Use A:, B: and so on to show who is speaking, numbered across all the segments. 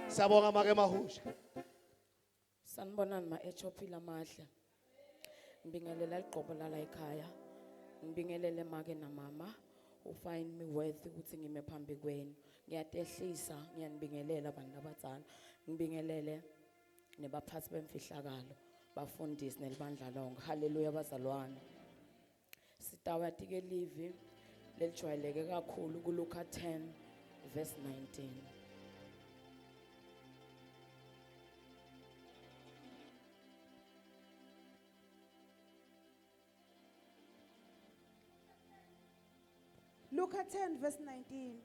A: Siyabonga make Mahusha.
B: Sanibonani ma-HOP lamahle. Ngibingelela ligqobo lala ekhaya. Ngibingelele make namama. U find me worthy ukuthi ngime phambi kwenu. Ngiyatehlisa, ngiyanibingelela bantu abadzala. Ngibingelele nebaphathi bemfihlakalo, bafundisi nelibandla lonke. Hallelujah bazalwane. Sitawati-ke livi lelijwayeleke kakhulu kuLuka 10 verse 19.
C: Luka 10 verse 19.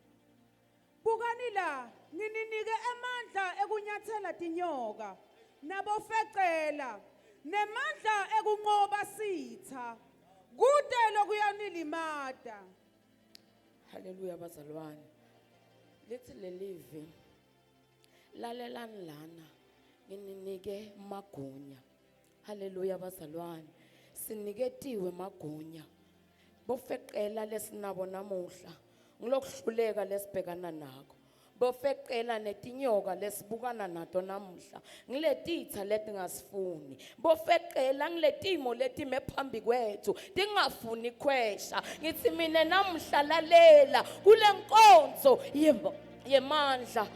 C: Bukani la, ngininike emandla ekunyathela tinyoka nabofecela nemandla ekunqoba sitha. Kute lokuyanilimata.
B: Haleluya bazalwane. Lithi lelivi lalelani lana ngininike magunya. Haleluya bazalwane. Siniketiwe magunya. Bofeqela lesinabo namuhla ngilokuhluleka lesibhekana nako. Bofeqela netinyoka lesibukana nato namuhla ngiletitha letingasifuni. Bofeqela ngiletimo letime phambi kwethu tingafuni khwesha. Ngithi mina namuhla lalela kule nkonzo yemandla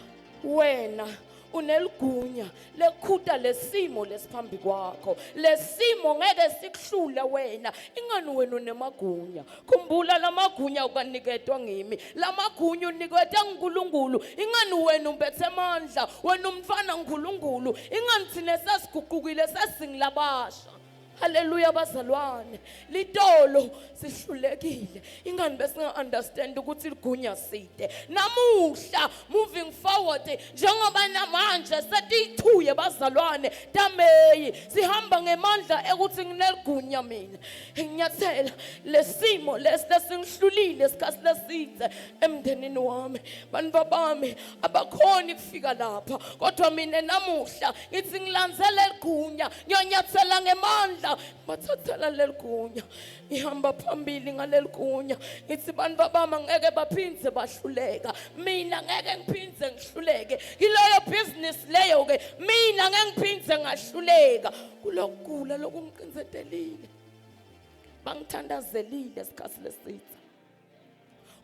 B: wena uneligunya lekhuta lesimo lesiphambi kwakho lesimo ngeke sikuhlule wena ingani wena unemagunya khumbula lamagunya ukaniketwa ngimi lamagunya uniketwe nguNkulunkulu ingani wena umbethe amandla wena umfana nguNkulunkulu ingani thina sesiguqukile sesingilabasha Haleluya bazalwane. Litolo sihlulekile. Ingani besinga understand ukuthi ligunya side. Namuhla moving forward njengoba namanje setiyithuye bazalwane tameyi sihamba ngemandla ekuthi ngineligunya mina. Nginyathela lesimo lesi lesingihlulile isikhathi leside emndenini wami. Bantu bami abakhoni kufika lapha kodwa mina namuhla ngithi ngilandzela ligunya ngiyonyathela ngemandla bathathela leli gunya ngihamba phambili ngaleli gunya ngithi bantu babami ngeke baphindze bahluleka mina ngeke ngiphindze ngihluleke kileyo business leyo ke mina ngeke ngiphindze ngahluleka kulokugula lokungiqinzetelile bangithandazelile isikhathi lesitha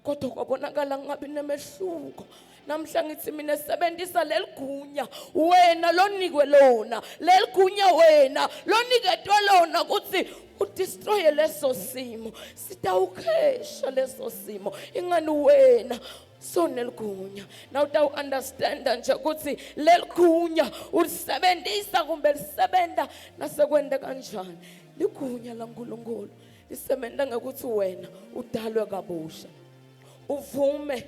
B: kodwa kwabonakala kungabi nemehluko namhla ngithi mina sebenzisa leligunya wena lonikwe lona leligunya wena loniketwe lona ukuthi udestroye leso simo sitawukhesha leso simo ingani wena soneligunya na utawu-understanda nje ukuthi leligunya ulisebenzisa kumbe lisebenta nasekwente kanjani ligunya laNkulunkulu lisebenza ngekuthi wena udalwe kabusha uvume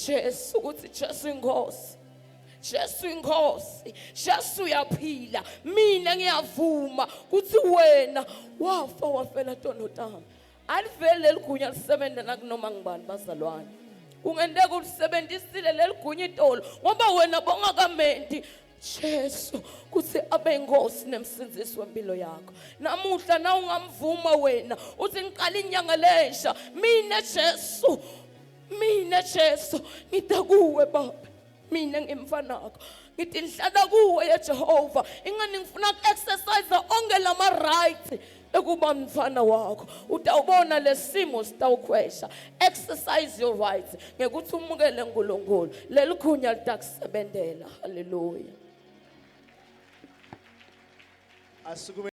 B: Jesu ukuthi Jesu inkosi Jesu inkosi Jesu uyaphila mina ngiyavuma ukuthi wena wafa wafela tono tami aliveli leligunya lisebenza nakunoma ngibani bazalwane kungenteka ulisebenzisile leligunya itolo ngoba wena bongakamenti Jesu kuthi abe inkosi nemsindzisi wempilo yakho namuhla na ungamvuma wena uthi ngiqala inyanga lensha mina Jesu mina Jesu ngida kuwe baba mina ngimfanakho ngithi ngihlala kuwe ye Jehova ingani ngifuna ku-exercise onke lama rights ekuba mfana wakho utawubona lesimo sitawukhwesha exercise your rights ngekuthi umukele uNkulunkulu leligunya litakusebentela haleluya
A: Asukume.